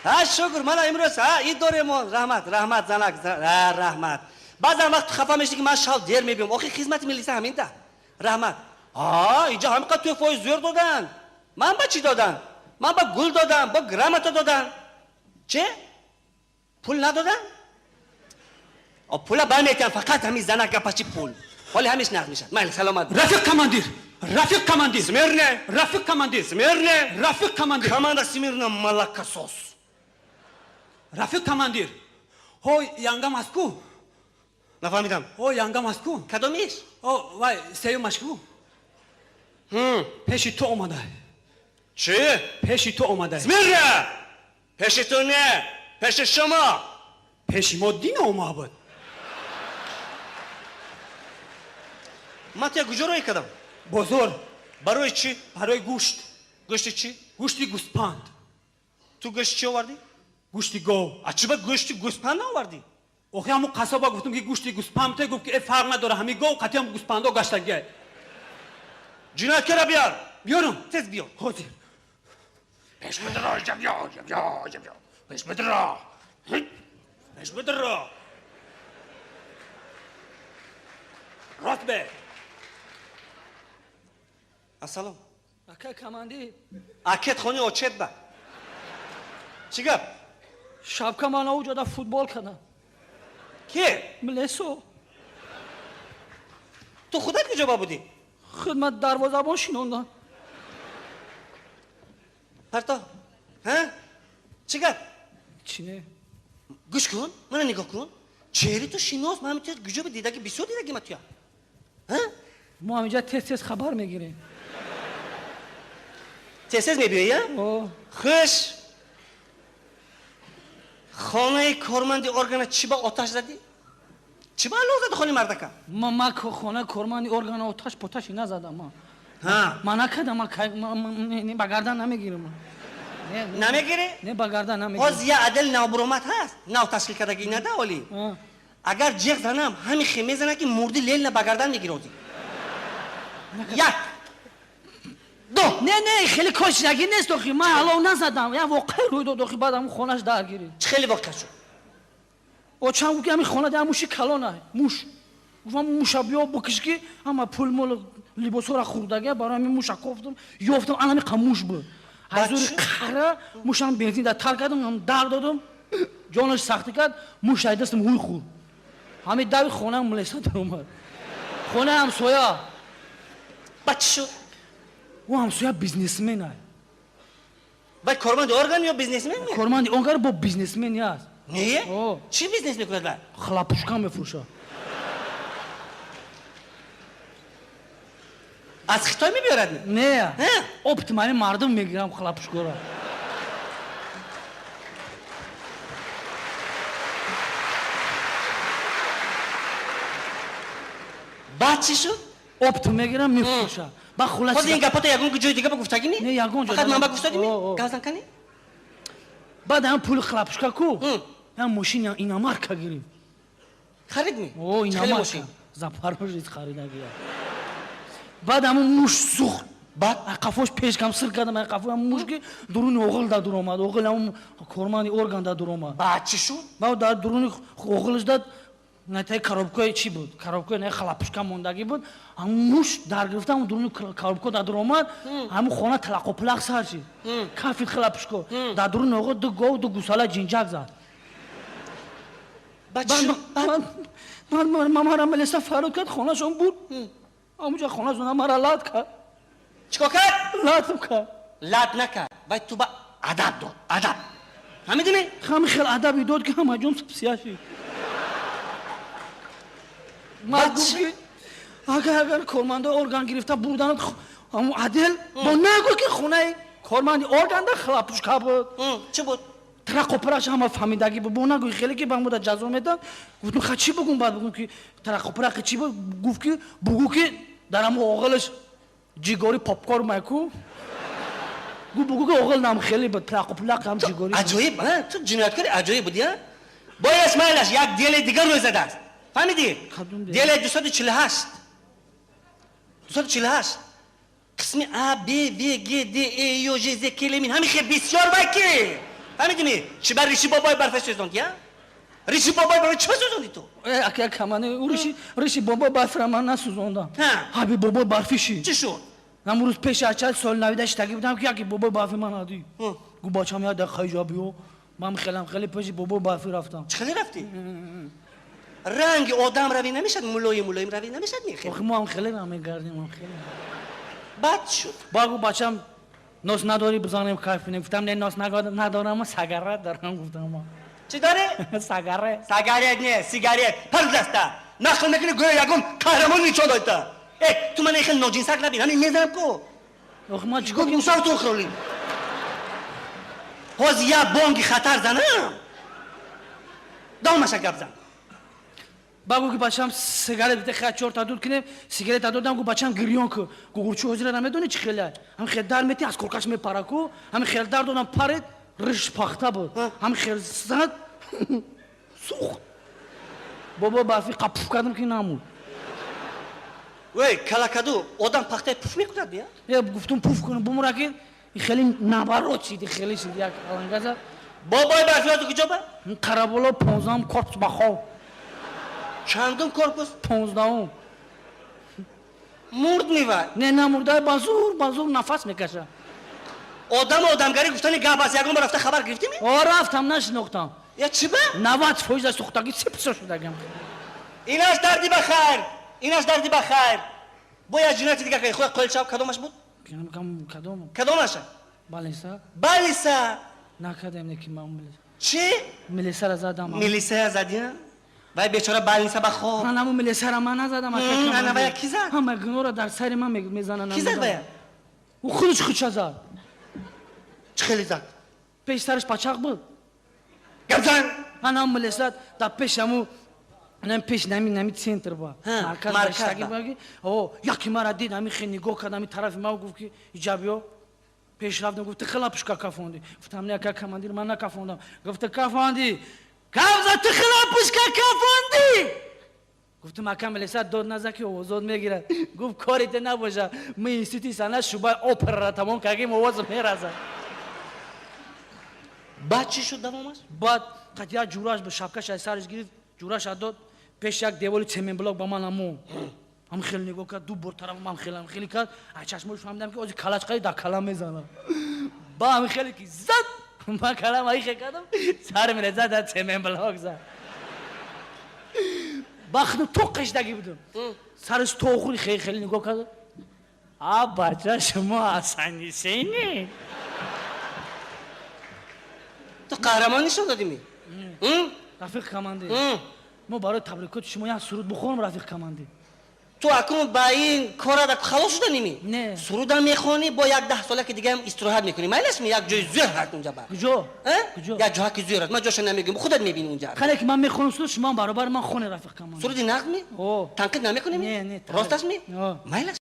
Ҳа, шукр, мана имрӯз ҳа ид дорем. Раҳмат, раҳмат, занак, раҳмат. Баъзан вақт хафа мешӣ, ки ман шав дер мебиём. Охи, хизмати милиса ҳаминта. Раҳмат. А инҷа ҳамиқа тӯҳфаҳои зӯр доданд. Ман ба чӣ доданд? Ман ба гул додам, бо грамота доданд. Че, пул надоданд? Пула барметиҳам, фақат ҳамин занак гапачи пул ҳоли ҳамиш нақд мешавад. Майли, саломат. Рафиқ командир, рафиқ командир! Смирно! Рафиқ командир! Смирно! Рафиқ командир! Команда смирно, молокосос! Рафиқ командир, ҳо, янгам аст ку. Нафаҳмидам. Ҳо, янгам аст ку. Кадомиш? О, вай, сеюмаш ку, пеши ту омада. Чӣ? Пеши ту омада. Смирно! Пеши ту не, пеши шумо. Пеши мо дина омада буд. Ман туя куҷо роҳӣ кардам? Бозор. Барои чӣ? Барои гӯшт. Гӯшти чӣ? Гӯшти гӯспанд. Ту гӯшти чӣ овардӣ? Гӯшти гов. А чӣ ба гӯшти гӯспанд наовардӣ? Охи, ҳамун қассоба гуфтум, ки гӯшти гӯспанд те, гуфт, ки э, фарқ надора, ҳами гов қатиам гӯспандо гаштагия. Ҷинояткора биёр. Биёрам? Тез биёр. Ҳозир. Пеш бидро, иҷа биё, иҷа биё, иҷа биё, пеш бидро, пеш бидро. Рост бе. Ассалом. Ака командир. Акет хони очет ба чӣ гап? Шабка ман ауҷода футбол кардам. Ки? Млесо. Ту худат куҷо ба будӣ? Хидмат дарвозабон шинондам. Парто, ҳа, чӣ гап? Чӣ не? Гӯш кун, мана нигоҳ кун, чеҳри ту шинос. Ман ҳамин куҷо дидаги, бисёр дидаги ма туя, ҳа? Мо ҳаминҷа тез тез хабар мегирем. Тез тез мебиёӣ, а? О. Хуш, хонаи корманди органа чӣ ба оташ задӣ? Чӣ ба аллоҳ зади хони мардака? Ма хона корманди органа оташ поташи назадам ма. Ҳа. Ма накардам, ма ба гардан намегирам. Намегирӣ? Не, ба гардан намегирам. Ҳоз я отдел навбуромад ҳаст, нав ташкил кардаги нада оли. Агар ҷеғ занам, ҳами хе мезана, ки мурди Ленина ба гардан мегири ҳозир. Як, ду. Не, не, хеле кошидаги нест. Охи, ман алов назадам, як воқеа рӯй дод. Охи, баъд ҳамун хонаш даргирид. Чӣ хеле воқеа шуд? Очам гуфт, ки ҳамин хона дар муши калона, муш. Гуфтам, муша биё бикиш, ки ҳама пул мол либосҳоро хӯрдага. Барои ҳамин муша кофтам, ёфтам, ан ҳамин қа муш буд. Ҳазури қара мушам бензин дар тар кардам, дар додам, ҷонаш сахтӣ кард, муш ай дастам ҳуй хӯрд. Ҳамин дави хонаам милиса даромад, хонаи ҳамсоя. Баъд чӣ шуд? Ӯ ҳамсоя бизнесмен ай. Вай корманди орган ё бизнесмен? Корманди орган, бо бизнесмен аст. Не, чӣ бизнес мекунад вай? Хлопушка мефурӯшад. Аз Хитой мебиёрад? Не, оптом ҳамин мардум мегирам хлопушкаро. Баъд чӣ шуд? Оптом мегирам, мефурӯшад. Ба хулас. Ҳозир ин гапото ягон ҷои дига ба гуфтагӣ ми? Не, ягон ҷо. Фақат ман ба гуфтагӣ ми? Гап зан, кани. Баъд ҳам пули хлопушка ку, ям мошин иномарка гирифт. Харид ми? О, иномарка, Запорожец харидагия. Баъд ҳамун муш сӯхт. Баъд? Қафош пешкам сир кардам, қафои ҳамун муш, ки дуруни оғил да дур омад, оғил ҳамун корманди орган да дур омад. Баъд чӣ шуд? Баъд дар дуруни оғилаш дад натаи коробкаи чӣ буд, коробкаи на хлопушка мондагӣ буд. Ҳамун муш дар гирифта, ҳамун дуруни коробка да дур омад. Ҳамун хона талақопулақ сар шид, кафид хлопушка. Дар дуруни оғил ду гов, ду гусала ҷинҷак зад. Баъд чӣ шуд? Мара милиса фарёд кард, хонашон буд, ҳамунҷа хонашон мара лат кард. Чикор кард? Латм кард. Лат накард, вай ту ба адаб дод, адаб, фаҳмидӣ? Ҳами хел адаби дод, ки ҳама ҷон сия шид. Ман гуфт, ки агар кормандои орган гирифта бурданат ҳамун отдел, бо нагӯ, ки хонаи корманди органда хлопушка буд. Чӣ буд? Тарақопараш ҳама фаҳмидагӣ буд. Бо нагӯи хеле, ки ба муда ҷазо медад. Гуфтум, ха, чӣ бугум? Баъд бугум, ки тарақопарақи чӣ буд? Гуфт, ки бугӯ, ки дар ҳамун оғилаш ҷигори попкор майку. Гуфт, бугӯ, ки оғил нам хеле буд, тарақопулақ ҳам ҷигори. Аҷоиб, ту ҷинояткори аҷоиб будӣ, а? Бояш майлаш, як дели дигар рӯй задааст, фаҳмидӣ? Дели 248, 248 қисми а, б, в, г, д, э, ё, ж, з, к, л, м, ҳамин хел бисёр. Вай ки Фаҳмидими? Чи ба риши бобои барфа сӯзонд, я? Риши бобои барфа чӣ ба сӯзонди ту? Ака камане, риши бобои барфра ман насӯзондам. Ҳаби бобои барфӣ ши. Чӣ шуд? Ҳамун рӯз пеши ачал соли навида шитагӣ будам, ки яке бобои барфи ман адӣ. Гу бачам, як дақиқа иҷо биё. Ман хелам хеле пеши бобои барфӣ рафтам. Чӣ хеле рафтӣ? Ранги одам равӣ намешад, мулоим мулоим равӣ намешад не хеле. Охи мо ҳам хеле намегардем, ҳам хеле. Баъд шуд. Ба гу бачам, нос надорӣ, бизанем, кайф кунем. Гуфтам, не, нос надорам, сагарет дорам, гуфтам. Чӣ дорӣ? Сагарет. Сагарет не, сигарет. Пар даста. Нақл мекунӣ, гӯё ягон қаҳрамон нишон додта. Э, ту мана хеле ноҷинсак набин, ҳамин мезанам ку. Охи ман чӣ Гуфт мусав ту хӯли. Ҳозир як бонги хатар занам. Давомаша гап зан. Ба гу ки бачам, сигарет бите, хай чорта дуд кунем. Сигарета додам, гу бачам, гирён ку. Гугурчи ҳозира намедонӣ чӣ хеле. Ҳам хел дар мети, аз коркаш мепара ку. Ҳам хел дар додам, паред, риш пахта буд. Ҳам хел зад, сӯхт. Бобо барфи қапуф кардам, ки намуд. Ой, калакаду, одам пахтаи пуф мекунад, я? Э, гуфтум, пуф кунам, бумура ки хеле наоборот шид, хеле шид, як аланга зад. Бобои барфиёту куҷо ба? Қараболо, 15-ум корпус ба хоб. Чандум корпус? 15-ум. Мурд мевай? Не, намурда, ба зур, ба зур нафас мекаша. Одам одамгарӣ гуфтани гап аст, ягон бор рафта хабар гирифтими? О, рафтам, нашинохтам. Я чӣ ба? 90% аз сӯхтагӣ сипсо шудагам. Инаш дарди ба хайр, инаш дарди ба хайр. Бо як ҷинояти дигар кардӣ, худ қоил шав, кадомаш буд? Кадом? Кадомаша? Балиса? Балиса. Накардем, не ки ман милиса. Чӣ? Милисара задам. Милисая задӣ? Вай бечора балниса ба хоб. Ман ҳамун милисара ман назадам. Ана вая ки зад? Ҳама гуноҳро дар сари ман мезананд. Ки зад вая? Ӯ худаш худша зад. Чӣ хеле зад? Пеш сараш пачақ буд. Гап зан. Ман ҳам милиса дар пеш ҳаму нам пеш нами центр ба марказ марказ ба. О, яки мара дид, ҳами хел нигоҳ кард ҳами тарафи ман, гуфт ки иҷа биё. Пеш рафтам, гуфт, хела пушка кафонди. Гуфтам, не, ака командир, ман накафондам. Гуфта, кафонди. Гап ту хела пушка кафонди. Гуфтам, ака милиса, дод наза, ки овозот мегирад. Гуфт, корите набоша, мы институти санъат шӯъбаи операра тамом кардем, овоз меразад. Баъд чӣ шуд давомаш? Баъд қатъия ҷураш ба шапкаш аз сараш гирифт, ҷураша дод, пеш як деволи цементблок ба ман амон. Ҳам хеле нигоҳ кард, ду бор тараф ман хеле хеле кард, аз чашмош фаҳмидам, ки ози калаш қади дар кала мезанам. Ба ҳам хеле ки зад, ман калам аихе кардам, сар мерезад, дар цементблок зад. Бахту тоқ қишдагӣ будам. Сараш то охури хеле хеле нигоҳ кард. А бача, шумо ҳасанисени? Ту қаҳрамон нишон додими? Рафиқ командир, мо барои табрикоти шумо як суруд бихонам, рафиқ командир. Ту акнун ба ин корат халос шуда ними? Не. Сурудам мехонӣ, бо як 10 сола ки дигаам истироҳат мекунӣ, майлашми? Як ҷои зӯр ҳаст унҷа ба. Куҷо? Куҷо? Як ҷоҳа ки зӯр аст, ман ҷоша намегӯям, худат мебинӣ унҷа. Хеле ки ман мехонам суруд, шумо баробари ман хоне, рафиқ командир. Суруди нағд ми? О. Танқид намекунӣ? Не, не. Рост аст ми? О. Майлаш.